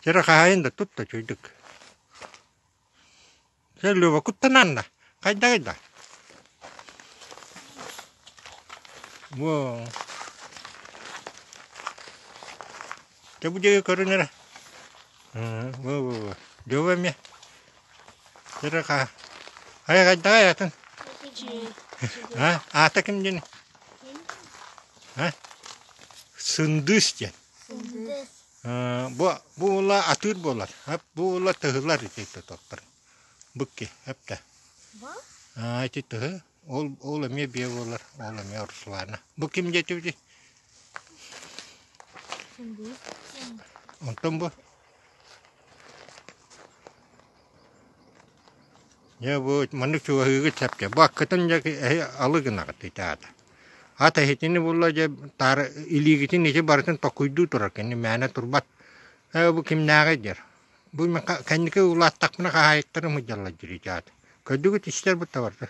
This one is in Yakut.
Чэрэ хаһаайын да тут да үчүгэйдик. Чэ Лёва куттанан да хайдаҕый да? Во. Чэ бу диэки көрүн эрэ. Во во во. Лёва эмиэ. Чэрэ хаһа. Хайа хайдаҕый атын? А аата ким диэн? А? Сындыыс диэн. Сындыыс. Бу бу уола атыыр буолар, бу уола тыһылар ити тототтор. Букки эптэ. Ити тыһы ол ол эмиэ биэ буолар, ол эмиэ Руслана. Бу ким диэтибити? Онтон бу Дьэ бу маннык чугаһыыгыт сөпкө. Бу аккытын дьэ эһи алы гынаҕыт ити аата. Ат эһитини булла дьэ таары илиигитин ити барытын токуйдуу турар кини мээнэ турбат. Ээ бу кимнээҕий диэр. Бу мин кэнники улааттахпына хаһаайыттарым сылдьаллар диир ити аата. Көрдүгүт истэр бутта барыта.